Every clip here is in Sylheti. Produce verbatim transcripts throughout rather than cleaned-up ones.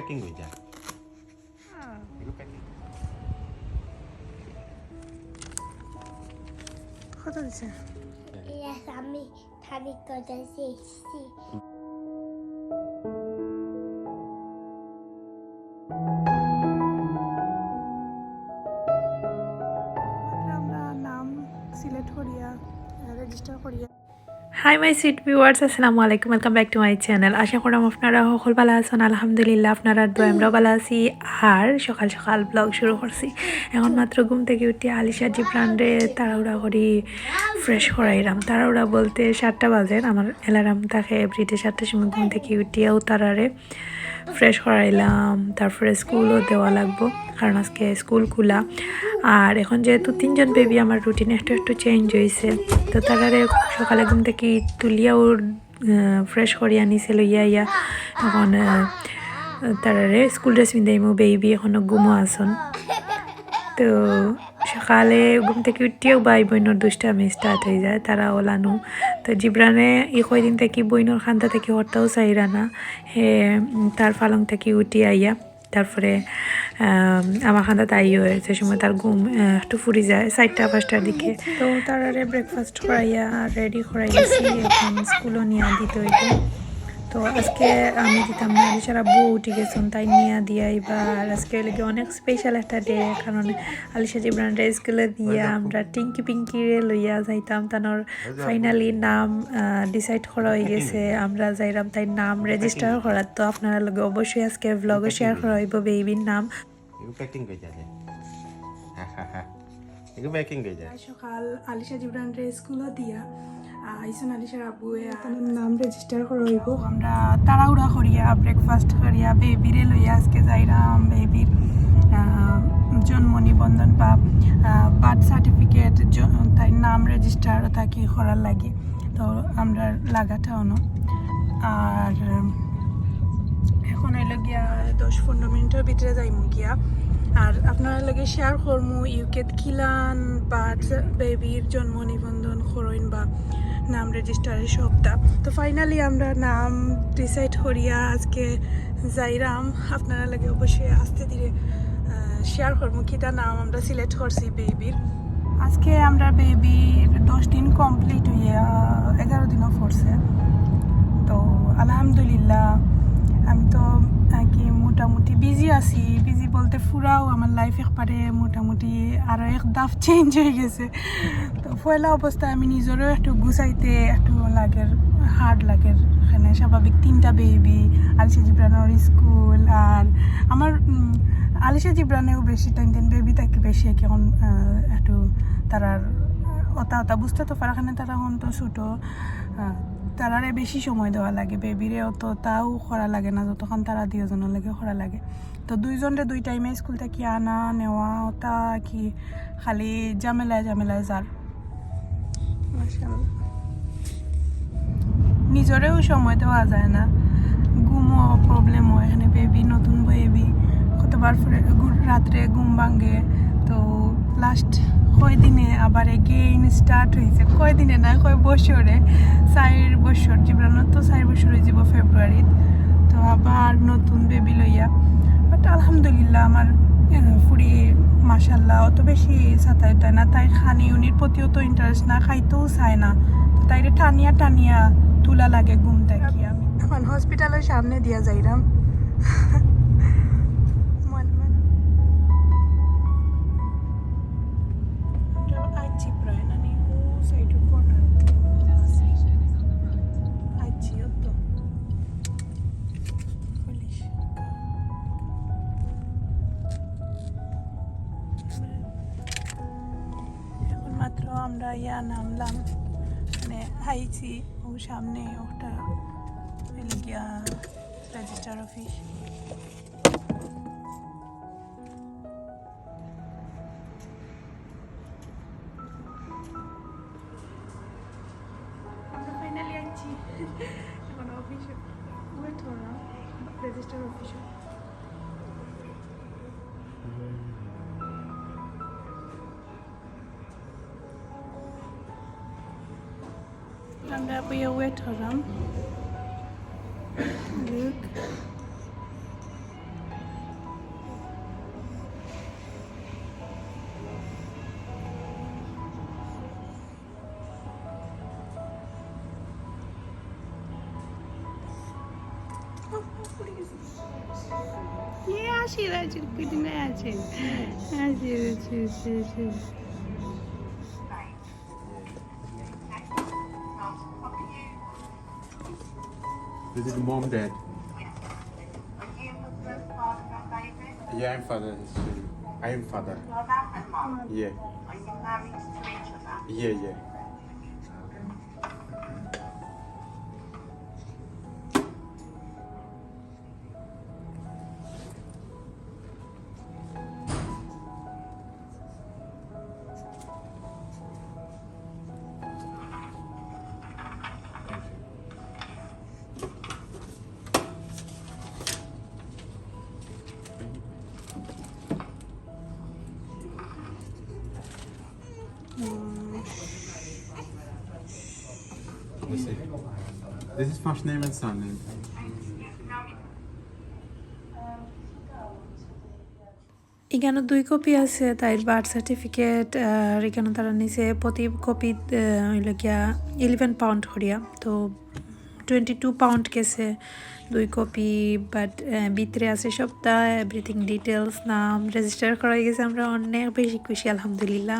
প্যাকিং হয়ে যায়। এগুলো প্যাকিং। কত দিছে? ইয়েস, আমি খালি কথা শিখছি। আমরা নাম সিলেক্ট করিয়া, রেজিস্টার করিয়া। Hi my sweet viewers, আসসালামু আলাইকুম, welcome back to my channel। আশা করাম আপনারা সকল ভালা আছইন। আলহামদুলিল্লাহ, আপনারার দোয়ায় আমরাও ভালা আছি। আর সকাল সকাল ব্লগ শুরু করছি। এখন মাত্র ঘুম থাকি উঠি আলিশা জিবরানরে তাড়াহুড়া করি ফ্রেশ করাইলাম। তাড়াহুড়া বলতে সাতটা বাজে, আমার অ্যালার্ম থাকে এভরিডে সাতটার সময় ঘুম থাকি উঠিয়াউ তারারে ফ্রেশ করাইলাম, তারপরে স্কুলও দেওয়া লাগবো, কারণ আজকে স্কুল খোলা। আর এখন যেহেতু তিনজন বেবি, আমার রুটিন একটু একটু চেঞ্জ হইছে। তো তারারে সকালে ঘুম থাকি তুলিয়া ওর, আহ, ফ্রেশ করিয়া নিচে লইয়া আইয়া এখন, আহ, তারারে স্কুল ড্রেস পিন্দাইমু। বেবি এখনো ঘুমো আছইন। তো সকালে ঘুম থাকি উঠিয়াউ ভাই বইনর দুষ্টামি স্টার্ট হয়ে যায়, তারা ওলানো। তো জিবরানে ই কয়দিন থাকি বইনর কান্দা থাকি হরতাউ চাইরা না। হে, উম, তার পালং থাকি উঠি আইয়া, তারপরে, আম, আমার কান্দাত আইও, যে সময় তার ঘুম, আহ, একটু ফুরি যায় চাইরটা পাঁচটার দিকে। তো তারারে ব্রেকফাস্ট করাইয়া রেডি করাই দিছি, এখন স্কুলও নিয়া দিতে হইব। তো আজকে আমি দিতাম না, আলিশার আব্বু উঠি গেছইন, তাইন নিয়া দিয়া আইবা। আর আজকে অইলো গি অনেক স্পেশাল একটা ডে, কারণ আলিশা জিবরানরে স্কুলে দিয়া আমরা টিঙ্কি পিঙ্কিরে লইয়া যাইতাম। তানর ফাইনালি নাম, আহ, ডিসাইড করা হয়ে গেছে, আমরা যাইরাম তাইর নাম রেজিস্টার করার। তো আপনারার লগে অবশ্যই আজকে ব্লগও শেয়ার করা হইব বেবির নাম। এগু প্যাকিং কই যাবে? এগু প্যাকিং কই যায়? সকাল আলিশা জিবরানরে স্কুলও দিয়া, আহ, আইছইন আলিশার আব্বুয়ে, আর নাম রেজিস্টার করা হইব। আমরা তাড়াহুড়া করিয়া, ব্রেকফাস্ট করিয়া, বেবিরে লইয়া আজকে যাইরাম বেবির, আহ, জন্ম নিবন্ধন বা, আহ, বার্থ সার্টিফিকেট, জ-, তাইর নাম রেজিস্টার ওটা কি করার লাগি। তো আমরা লাগাটা অনো। আর, উম, এখন অইলো গিয়া দশ পনেরো মিনিটর ভিতরে যাইমু গিয়া। আর আপনারার লগে শেয়ার করমু ইউকেত কিলান বার্থ বেবির জন্ম নিবন্ধন করইন বা নাম রেজিস্টারের সবটা। তো ফাইনালি আমরা নাম ডিসাইড করিয়া আজকে যাইরাম। আপনারার লগে অবশ্যই আস্তে ধীরে, আহ, শেয়ার করমু কিতা নাম আমরা সিলেক্ট করছি বেবির। আজকে আমরা বেবির দশ দিন কমপ্লিট হইয়া এগারো দিনও পড়ছে। তো আলহামদুলিল্লাহ, আমি তো আর কি মোটামুটি বিজি আছি। বিজি বলতে পুরাও আমার লাইফ একবারে মোটামুটি আরো এক ধাপ চেঞ্জ হয়ে গেছে। তো পয়লা অবস্থায় আমি নিজেরও একটু গুছাইতে একটু লাগের, হার্ড লাগের। এখানে স্বাভাবিক তিনটা বেবি, আলিশা জিবরানর স্কুল, আর আমার, উম, আলিশা জিবরানেও বেশি টাইম দেন বেবি থাকি বেশি আর কি এখন, আহ, একটু তারার অতা অতা বুঝতে তো পারা, কারণ তারা এখন তো ছোটো, আহ, তারারে বেশি সময় দেওয়া লাগে, বেবিরে অতটাও করা লাগে না যতক্ষণ তারা দুইজনের লগে করা লাগে। তো দুইজনরে দুই টাইমে স্কুল থাকি আনা নেওয়া অতা কি খালি ঝামেলায় ঝামেলায় যার। মাশাআল্লাহ। নিজরেও সময় দেওয়া যায় না, ঘুমও প্রবলেম হয়। এখানে বেবি, নতুন বেবি, কতবার করে ঘু-, রাত্রে ঘুম ভাঙে। তো লাস্ট কয়দিনে আবার এগেইন স্টার্ট হয়েছে, কয়দিনে না, কয় বছরে, চার বছর, জিবরানর তো চার বছর হয়ে যাব ফেব্রুয়ারি। তো আবার নতুন বেবি লইয়া, বাট আলহামদুলিল্লাহ আমার, আহ, ফুরি মাশাআল্লাহ অত বেশি সাতায় তাই না, তাই খানি উনির প্রতিও তো ইন্টারেস্ট না, খাইতেও চায় না। তো তাইরে টানিয়া টানিয়া তুলা লাগে ঘুম থাকি আমি। এখন হসপিটালের সামনে দিয়া যাইরাম। মন, মন। আমরা আইছি প্রায়, নানি, ও সাইডের কর্নার। আইছি, ও তো। পুলিশ। এখন মাত্র আমরা ইয়া নামলাম, মানে, আইছি, ও সামনে ওটা, এই গিয়া রেজিস্টার অফিস। আমরা ফাইনালি আইছি। এখন অফিসে ওয়েট করলাম, রেজিস্টার অফিসে। আমরা বইয়া ওয়েট করলাম। Look. ইয়ে, আসি, আসি, কুদিনে আসি। আসি, আসি, আসি, আসি। This is mom, dad. Yeah, I'm father. I am father. Yeah. Yeah, yeah. This is first name and surname. এখানো দুই কপি আছে, তাইর বার্থ সার্টিফিকেট। আর এখানো তারা নিছে প্রতি কপি হইল গিয়া ইলেভেন পাউন্ড করিয়া। তো টোয়েন্টি টু পাউন্ড গেছে দুই কপি। বাট ভিতরে আছে সবটা, এভরিথিং, ডিটেলস, নাম রেজিস্টার করা হয়ে গেছে। আমরা অনেক বেশি খুশি, আলহামদুলিল্লাহ।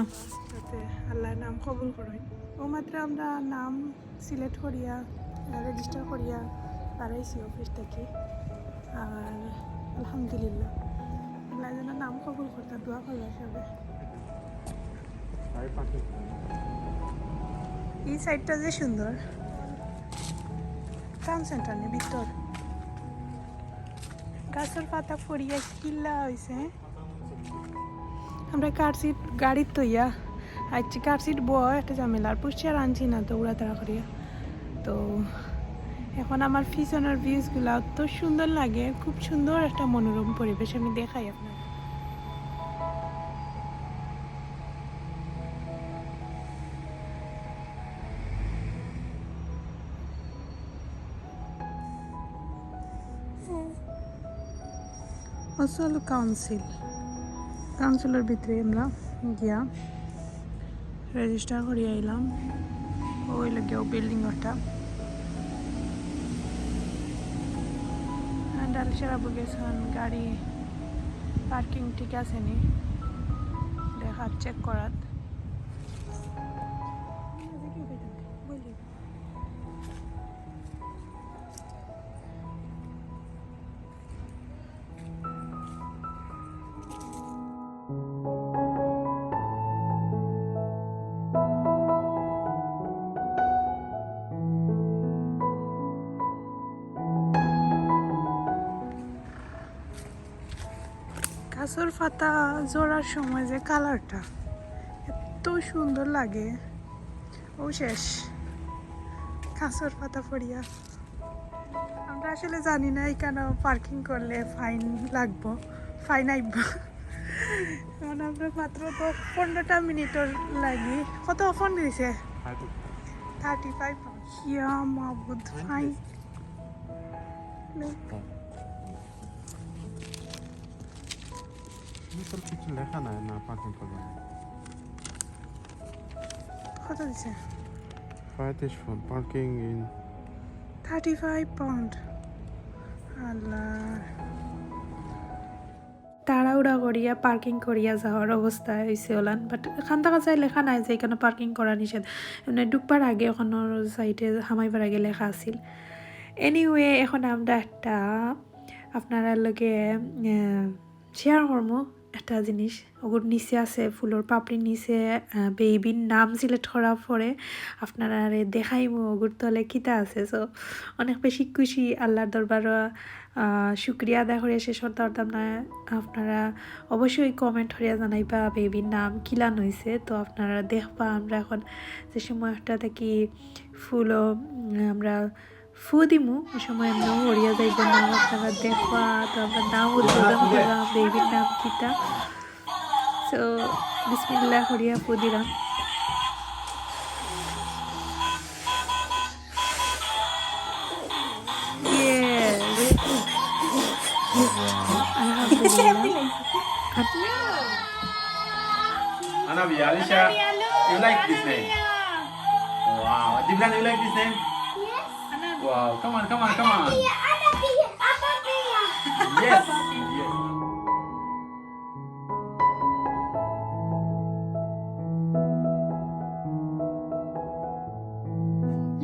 আল্লাহ নাম কবুল করইন। ও মাত্র আমরা নাম সিলেক্ট করিয়া, রেজিস্টার করিয়া বাড়াইছি অফিস থাকি। আর আলহামদুলিল্লাহ, আল্লাহ যেন নাম কবুল করতা, দোয়া করবা সবে। এই সাইডটা যে সুন্দর, টাউন সেন্টার নি ভিতর, গাছর পাতা পড়িয়া কিলা হইছে। আমরা কার সিট গাড়িত থইয়া আইছি, কার সিট বওয়া একটা ঝামেলা, আর পুষছি আর আনছি না তো উড়াতাড়া করিয়া। তো এখন আমার পিছনের ভিউজগুলা অত সুন্দর লাগে, খুব সুন্দর একটা মনোরম পরিবেশ। আমি দেখাই আপনার। আসল কাউন্সিল, কাউন্সিলর ভিতরে আমরা গিয়া রেজিস্টার করিয়া আইলাম। ওই লাগে ও বিল্ডিং ওটা। আর ডালসেরা বুকেছন গাড়ি পার্কিং ঠিক আছে নি, দেখা চেক করাত। গাছর পাতা ঝরার সময় যে কালারটা এত সুন্দর লাগে, ও শেষ, গাছর পাতা পড়িয়া। আমরা আসলে জানি না এখানে পার্কিং করলে ফাইন লাগবো, ফাইন আইব। কারণ আমরা মাত্র তো পনেরোটা মিনিটর লাগি। কত অফার দিছে? Thirty five. ইয়া মাবুদ, ফাইন। ভিতরে কিছু লেখা নাই, না পার্কিং করবে না। কত দিছে? পঁয়ত্রিশ pound, parking in thirty five pound. আল্লাহ। তাড়াহুড়া করিয়া পার্কিং করিয়া যাওয়ার অবস্থা হইছে ওলান, বাট খান্তা কাছায় লেখা নাই যে এখানে পার্কিং করা নিষেধ। মানে ঢুকবার আগে ওখানোর সাইডে হামাইবার আগে লেখা আছিল। এনিওয়ে, এখন আমরা একটা আপনারার লগে শেয়ার করমু একটা জিনিস। ওগুর নিচে আছে, ফুলর পাপড়ির নিচে বেবির নাম সিলেক্ট করার পরে আপনারারে দেখাইমু ওগুর তলে কিতা আছে। সো অনেক বেশি খুশি, আল্লাহর দরবারো শুক্রিয়া আদায় করিয়া শেষ করতে পারতাম না। আপনারা অবশ্যই কমেন্ট করিয়া জানাইবা বেবির নাম কিলান হইছে। তো আপনারা দেখবা, আমরা এখন যে সময় একটা থাকি ফুলও আমরা ফু দিমু, ওই সময় এমনিও হরিয়া যাইব না, আপনারা দেখবা। তো আমরা নাম উদ্বোধন করলাম, বেবির নাম কিতা। সো বিসমিল্লাহ হরিয়া ফু দিলাম। ইয়ে। আলহামদুলিল্লাহ। Anabia, Alicia, you like this name? Wow. Jibran, you like this name? Wow. Come on, come on, come on. Yes. Yes.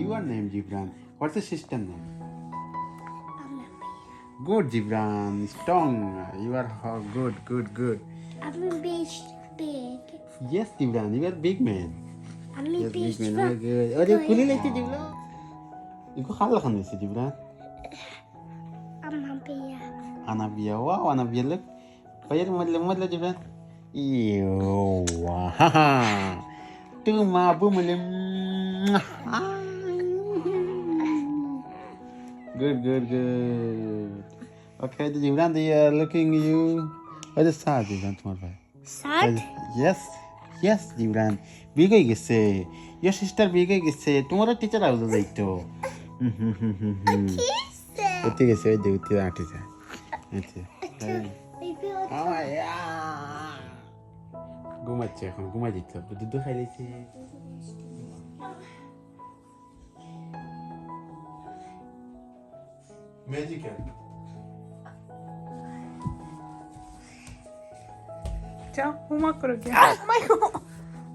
Your name, Jibran. What's the sister name? Good, Jibran. Strong. You are ho- good, good, good. আমি বেশ big. Yes, Jibran. You are big man. আমি Yes, বেশ big man. Very good. আরে, খুলি লাইছে, Jibran. ইগু কার লাখান অইছে, Jibran? আমার বিয়া। আনাবিয়া, wow, Anabia, look. Payar male, male, Jibran. Iyo, wah. Tu mabu male. Good, good, good. Okay, the Jibran, they are looking you. Where the side, Jibran, তোমার ভাই? Side? Yes, yes, Jibran. Big হয়ে গেছে। Your sister big হয়ে গেছে। তোমারও teacher আউলো যাইতো। হুম, হুম, হুম, হুম, হুম। ঠিক আছে। উঠে গেছে, ওই যে উঠে আঁটি যায়। আচ্ছা। আচ্ছা, হ্যাঁ। Baby, ওঠো। আমার, আহ! ঘুমাচ্ছে এখন, ঘুমাই দিতে হবে। দুধ খাই দিয়েছে। Magical. যাও, ঘুমা করো গিয়া। Oh my God!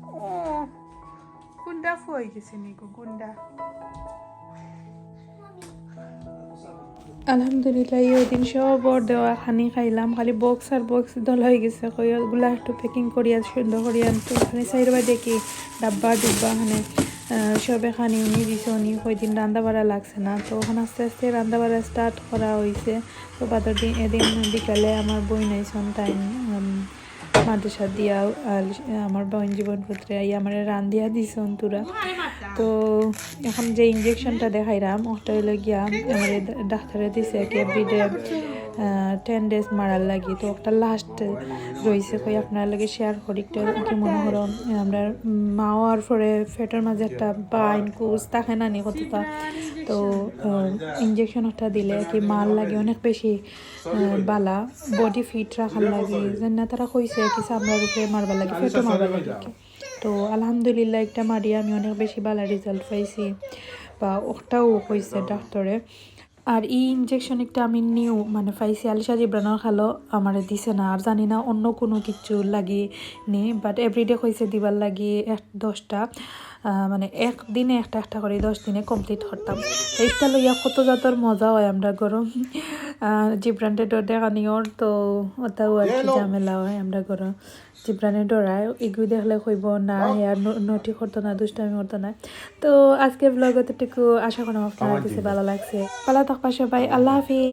ও, গুন্ডা ফুয়াই গেছে নিকো, গুন্ডা। আলহামদুলিল্লাহ, এই দিন সবর দেওয়া খানি খাইলাম, খালি box আর box দলা হয়ে গেছে। কই ওগুলা একটু packing করিয়া সুন্দর করিয়া আনতো। ওখানে সাইড বাই দেখি ডাব্বা ডুব্বা ওখানে, আহ, সবে খানি উনি দিছে, উনি কই দিন রান্দা বাড়া লাগছে না। তো ওখানে আস্তে আস্তে রান্দা বাড়া start করা হইছে। তো বাদর দিন, এদিন বিকালে আমার বইন আইছন, তাই, উম, মাদ্রাসা দিয়া, আর আমার বইন জীবনপুত্রে আইয়া আমারে রান্দিয়া দিছন তুরা। তো এখন যে injection টা দেখাইরাম, ওটা হইলো গিয়া আমারে ডা-, ডাক্তারে দিছে কি everyday, আহ, ten days মারার লাগি। তো একটা last রইছে, কই আপনার লগে share করি একটা, কি মনে করো, আমরা মা হওয়ার পরে পেটর মাঝে একটা বাইন কুস থাকে না নি কতটা। তো, আহ, injection একটা দিলে কি মার লাগি অনেক বেশি আহ, বালা, body fit রাখার লাগি, যেন না তারা কইছে কি চামড়ার উপরে মারবার লাগি, পেটও মারবার লাগি কি। তো আলহামদুলিল্লাহ, একটা মারি আমি অনেক বেশি বালা result পাইছি, বা ওটাও কইছে ডাক্তারে। আর এই injection একটা আমি new মানে পাইছি, আলিশা জিব্রানর খালো আমারে দিছে না, আর জানি না অন্য কোনো কিছু লাগি নি, but everyday কইছে দিবার লাগি এক দশটা, আহ, মানে এক দিনে একটা একটা করে দশ দিনে complete করতাম। তো একটা লইয়া কত জাতর মজা হয় আমরা গরম, আহ, জিব্রানরে ডর দেখানি ওর, তো ওটাও আর কি ঝামেলা হয় আমরা গরম। জিব্রানে ডরায়, এগুলো দেখলে কইব না, হে আর ন-, নটি করতো না, দুষ্টামি করতো না। তো আজকের vlog অতটুকু, আশা করি আপনার কাছে ভালো লাগছে। ভালো থাকবা সবাই, আল্লাহ হাফিজ।